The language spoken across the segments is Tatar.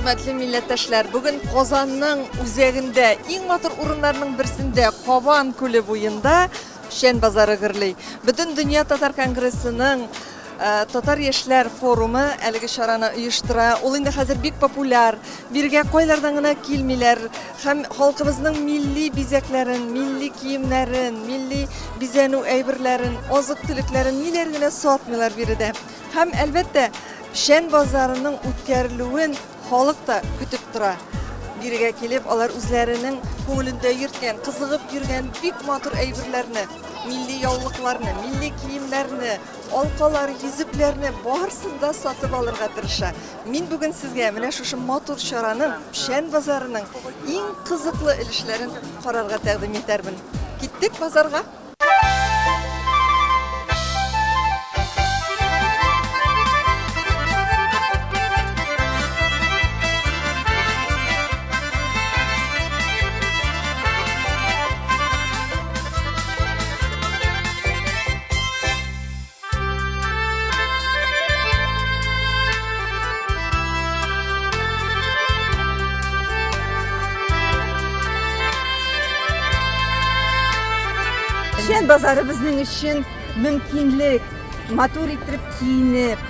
Хөрмәтле милләттәшләр, бүген Казанның үзәгендә, иң матур урыннарның берсендә, Кабан күле буенда Печән базары гөрли. Бөтен дөнья татар конгрессының э, Татар яшьләр форумы әлеге чараны оештыра. Ул инде хәзер бик популяр. Бирегә кайлардан гына килмиләр һәм халкыбызның милли бизәкләрен, милли киемнәрен, милли бизәнү әйберләрен, азык-төлекләрен ниләр генә сатмыйлар биредә. Һәм, әлбәттә, Печән базарының үткәрелүен халык та көтеп тора. Бирегә килеп, алар үзләренең күңелендә йөрткән, кызыгып йөргән бик матур әйберләрне, милли яулыкларны, милли киемнәрне, алкалар, йөзекләрне барысын да сатып алырга тырыша. Мин бүген сезгә менә шушы матур чараның, Печән базарының иң кызыклы өлешләрен карарга тәкъдим итәрмен. Киттек базарга! Печән базары безнең өчен мөмкинлек, матур иттереп киенеп,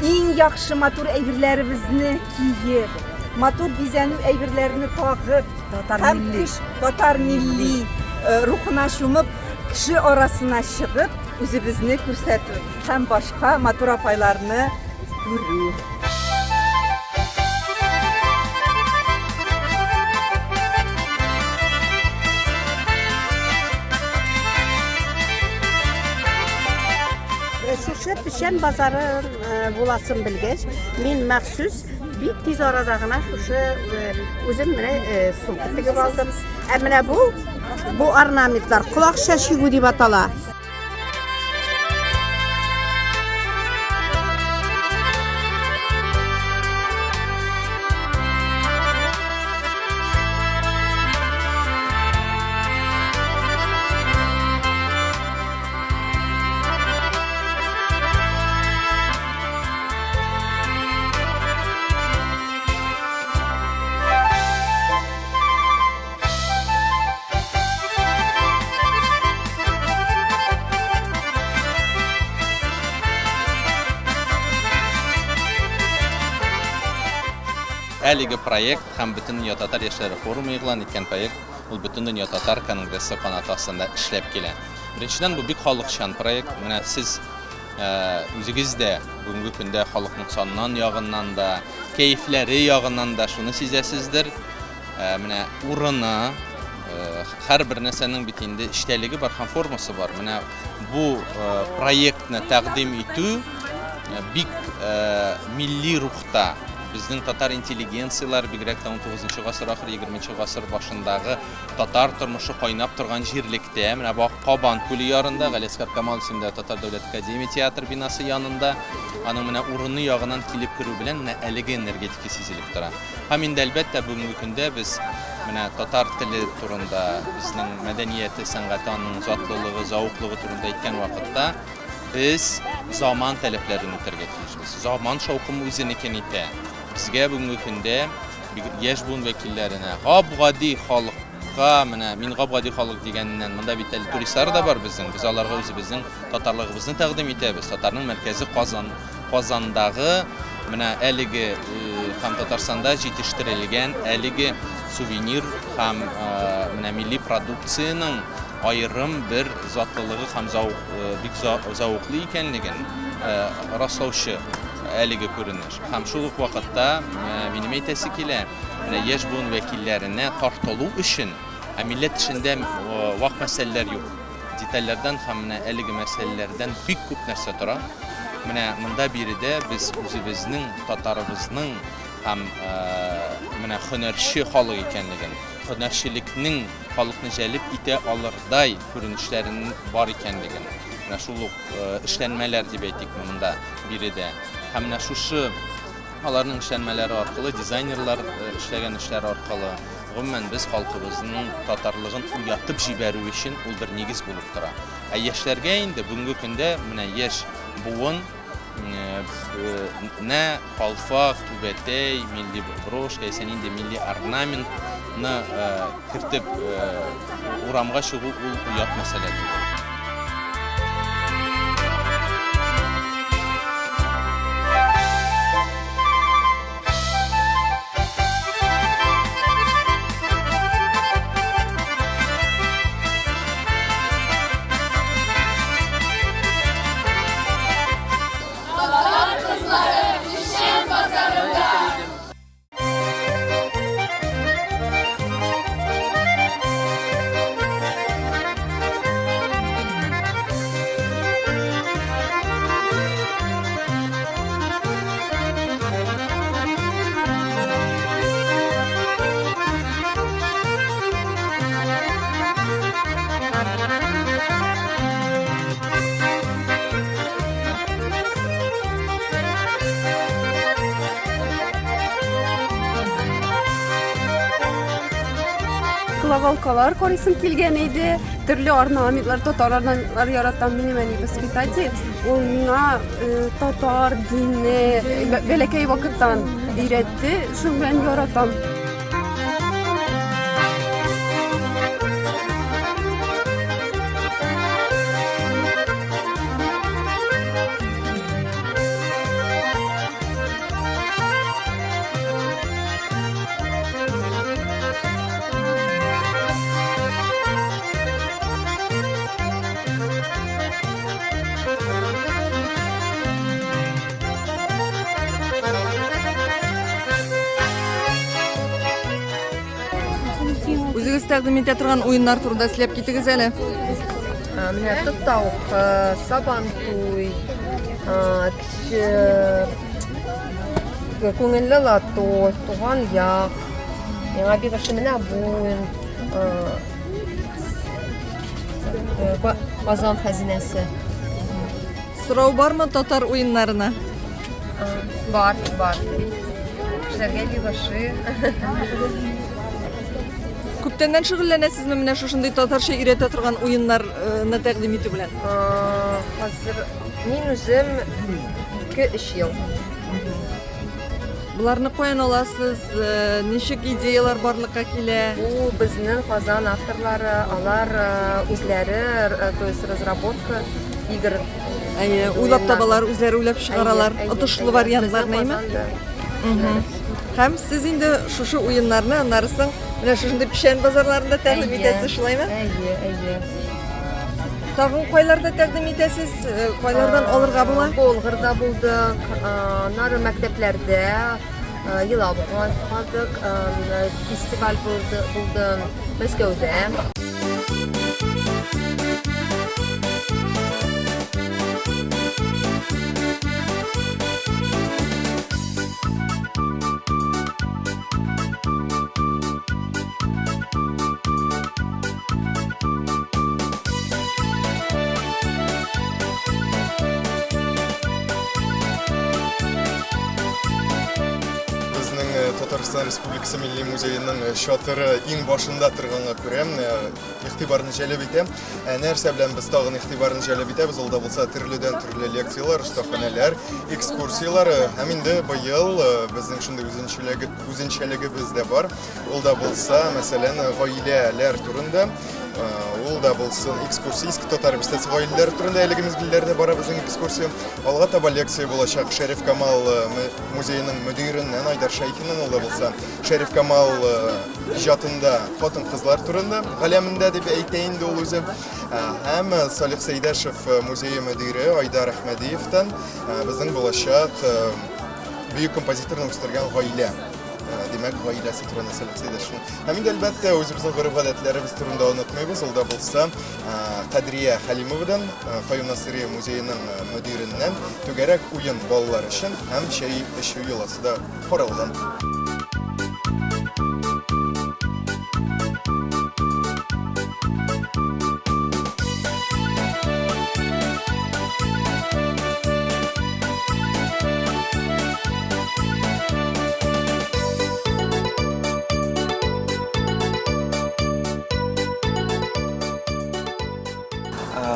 иң яхшы матур әйберләребезне киеп, матур бизәнү әйберләрне тагып, татар милли, татар милли э, рухына чумып, Кеше арасына чыгып, үзебезне күрсәтү һәм башка матур апайларны күрү. Шушы печән базары буласын белгәч, мин махсус бик тиз арада гына шушы үзем менә сумка тегеп алдым. Ә менә бу Бу орнаментлар колакча чигү дип атала. Әлеге проект һәм Бөтендөнья татар яшьләре форумы игълан иткән проект, ул Бөтендөнья татар конгрессы канаты астында эшләп килә. Беренчедән, бу бик халыкчан проект. Менә сез үзегез дә бүгенге көндә халыкның саннан ягыннан да, кәефләре ягыннан да шуны сизәсездер. Ә, менә урыны, э, һәрбер нәрсәнең бит инде эчтәлеге бар һәм формасы бар. Менә бу э, проектны тәкъдим итү э, бик милли рухта безнең татар интеллигенцияләре бигрәк тә 19 гасыр ахыры 20 гасыр башындагы татар тормышы кайнап торган җирлектә менә бу Кабан күле ярында Галиәсгар Камал исемендәге Татар дәүләт академия театры бинасы янында аның менә урыны ягыннан килеп керү белән менә әлеге энергетика сизелеп тора. Һәм инде, әлбәттә, бүгенге көндә без менә татар теле турында, безнең мәдәнияте, сәнгате, аның затлылыгы, зәвыклыгы турында әйткән вакытта без заман таләпләрен үтәргә тиешбез. Заман шаукымы үзенекен итә. Безгә бүгенге көндә яшь буын вәкилләренә, гап-гади халыкка, менә мин гап-гади халык дигәннән, монда бит әле туристлар да бар безнең, без аларга үзебезнең татарлыгыбызны тәкъдим итәбез. Татарның мәркәзе Казан. Казандагы менә әлеге һәм Татарстанда җитештерелгән әлеге сувенир һәм менә милли продукциянең аерым бер затлылыгы һәм бик зәвыклы икәнлеген раслаучы әлеге күренеш. Һәм шул ук вакытта минем әйтәсе килә, менә яшь буын вәкилләренә тартылу өчен, ә милләт эшендә вак мәсьәләләр юк. Детальләрдән һәм менә әлеге мәсьәләләрдән бик күп нәрсә тора. Менә монда биредә без үзебезнең татарыбызның һәм менә һөнәрче халык икәнлеген, һөнәрчелекнең халыкны җәлеп итә алырдай күренешләренең бар икәнлеген, менә шул ук эшләнмәләр дип әйтикме монда биредә. Һәм менә шушы аларның эшләнмәләре аркылы, дизайнерлар эшләгән эшләр аркылы, Гомумән, без халкыбызның татарлыгын уятып җибәрү өчен ул бер нигез булып тора. Ә яшьләргә инде бүгенге көндә менә яшь буын Нә калфак, түбәтәй, милли брошка, яисә нинди милли орнаментны кертеп урамга чыгу ул оят мәсьәлә түгел. Татар кызлары Печән базарында! Клавалкалар карыйсым килгән иде. Төрле орнаментлар, татар орнаментлар яратам. Минем әни воспитатель. Ул миңа э, татар дине э, бәләкәй вакыттан өйрәтте. Шуның белән яратам. Үзегез тәкъдим итә торган уеннар турында сөйләп китегез әле. Менә тотаука, сабантуй, кече күңелле лото, туган як. Миңа бик ошый менә бу уен. Казан хәзинәсе. Сорау бармы татар уеннарына? Бар, бар. Кешеләргә бик ошый. Күптәннән шөгыльләнәсезме менә шушындый татарча өйрәтә торган уеннарны тәкъдим итү белән? Хәзер мин үзем 2-3 ел. Боларны каян аласыз? Э, ничек идеялар барлыкка килә? Бу безнең Казан авторлары, алар э, үзләре, э, то есть разработка игр. Әйе, уйлап табалар, үзләре уйлап чыгаралар. Отышлы вариантларны, әйме? Һәм сез инде шушы уеннарны аннары соң менә шушындый печән базарларында тәкъдим итәсез, шулаймы? Әйе, әйе. Тагын кайларда тәкъдим итәсез? Э, кайлардан алырга була? Болгарда булдык, аннары мәктәпләрдә елап калдык, фестиваль булды, булды Мәскәүдә. Безнең э, Татарстан Республикасы Милли музееның э, чатыры иң башында торганга күрә, менә игътибарны җәлеп итә. Ә нәрсә белән без тагын игътибарны җәлеп итәбез? Ул да булса төрледән төрле лекцияләр, остаханәләр, экскурсияләр э, һәм инде быел безнең шундый үзенчәлеге үзенчәлегебез дә бар. Ул да булса, мәсәлән, гаиләләр турында, ул да булсын экскурсия Иске Татар бистәсе гаиләләре турында әлеге мизгелләрдә бара безнең экскурсия. Алга таба лекция булачак Шәриф Камал музееның мөдиреннән Айдар Шәйхиннән, ул да булса Шәриф Камал иҗатында хатын-кызлар турында, галәмендә дип әйтә инде ул үзе. Һәм Салих Сәйдәшев музее мөдире Айдар Әхмәдиевтан безнең булачак бөек композиторны үстергән гаилә. Э, димәк, гаиләсе турында Салих Сәйдәшевнең. Һәм инде, әлбәттә, үзебезнең гореф-гадәтләребез турында онытмыйбыз. Ул да булса, э, Кадрия Хәлимовадан, э, Каюм Насыйри музееның мөдиреннән түгәрәк уен балалар өчен һәм чәй эчү йоласы да каралган.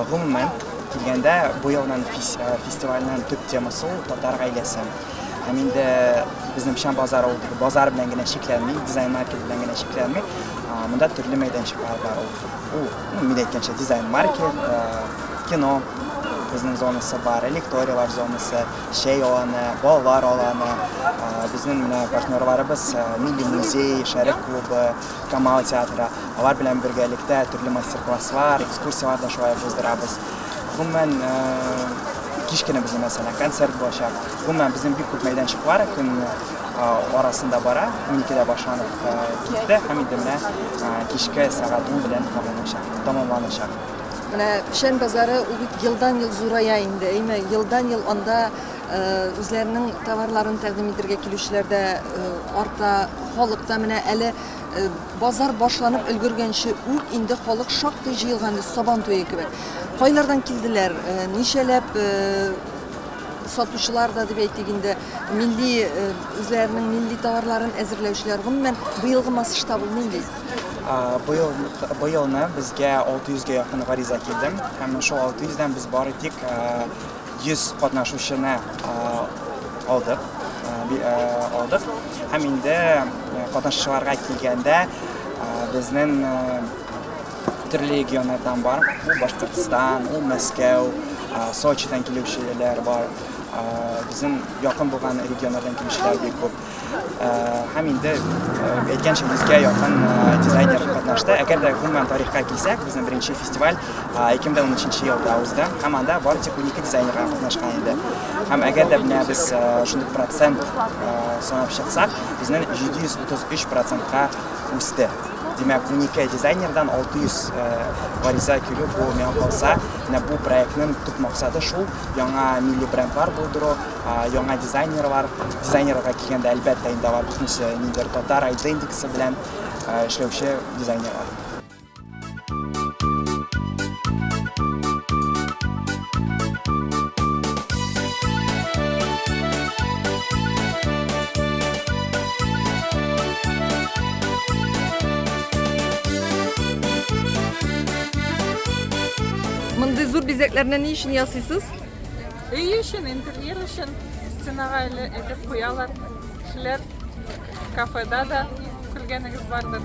Гомумән, килгәндә, быелның фестивальнең төп темасы ул татар гаиләсе. Һәм инде безнең Печән базары ул теге базар белән генә чикләнми, дизайн-маркет белән генә чикләнми. Монда төрле мәйданчыклар бар. Ул, ул, мин әйткәнчә, дизайн-маркет, кино безнең зонасы бар, лекторияләр зонасы, чәй аланы, балалар аланы. Безнең менә партнерларыбыз Милли музей, Шәрык клубы, Камал театры. Алар белән бергәлектә төрле мастер-класслар, экскурсияләр дә шулай ук уздырабыз. Гомумән, кич кенә безнең, мәсәлән, концерт булачак. Гомумән, безнең бик күп мәйданчыклар көн арасында бара. Уникедә башланып китте һәм инде менә кичке сәгать ун белән тәмамланачак. Менә Печән базары ул бит елдан-ел зурая инде, әйме? Елдан-ел анда үзләренең товарларын тәкъдим итергә килүчеләр дә арта, халык та менә әле Базар башланып өлгергәнче үк инде халык шактый җыелган иде, Сабан туе кебек. Кайлардан килделәр, ничәләп сатучылар да дип әйтик инде, милли үзләренең милли товарларын әзерләүчеләр, гомумән, быелгы масштабы нинди? Быел, быелны безгә 600 гә якын гариза килде. Һәм шул 600 дән без бары тик 100 катнашучыны алдык, алдык. Һәм инде катнашучыларга килгәндә, безнең төрле регионнардан бар. Ул Башкортстан, ул Мәскәү, Сочидан килүчеләр бар. Безнең якын булган регионнардан килүчеләр бик күп. Һәм инде әйткәнчә, 100гә якын дизайнер катнашты. Әгәр дә гомумән тарихка килсәк, безнең беренче фестиваль 2013 елда узды һәм анда бары тик 12 дизайнер гына катнашкан иде. Һәм әгәр дә менә без шундый процент санап чыксак, безнең 733 процентка үсте. Димәк, 12 дизайнердан 600 гариза килү, бу миңа калса, менә бу проектның төп максаты шул, яңа милли брендлар булдыру, Яңа дизайнерлар, дизайнерларга килгәндә, әлбәттә, инде алар бөтенесе ниндидер татар айдентикасы белән эшләүче дизайнерлар. Мондый зур бизәкләрне ни өчен ясыйсыз? Өй өчен, интерьер өчен стенага әле элеп куялар. Кешеләр кафеда да күргәнегез бардыр.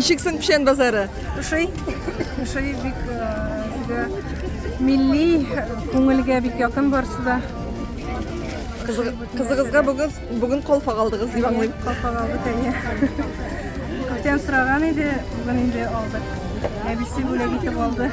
Ничек соң Печән базары? Ошый. Ошый бик теге милли, күңелгә бик якын барысы да. Кызыгызга бүген бүген калфак алдыгыз дип аңлыйм. Калфак алдык, әйе. Күптән сораган иде, бүген инде алдык. Әбисе бүләк итеп алды.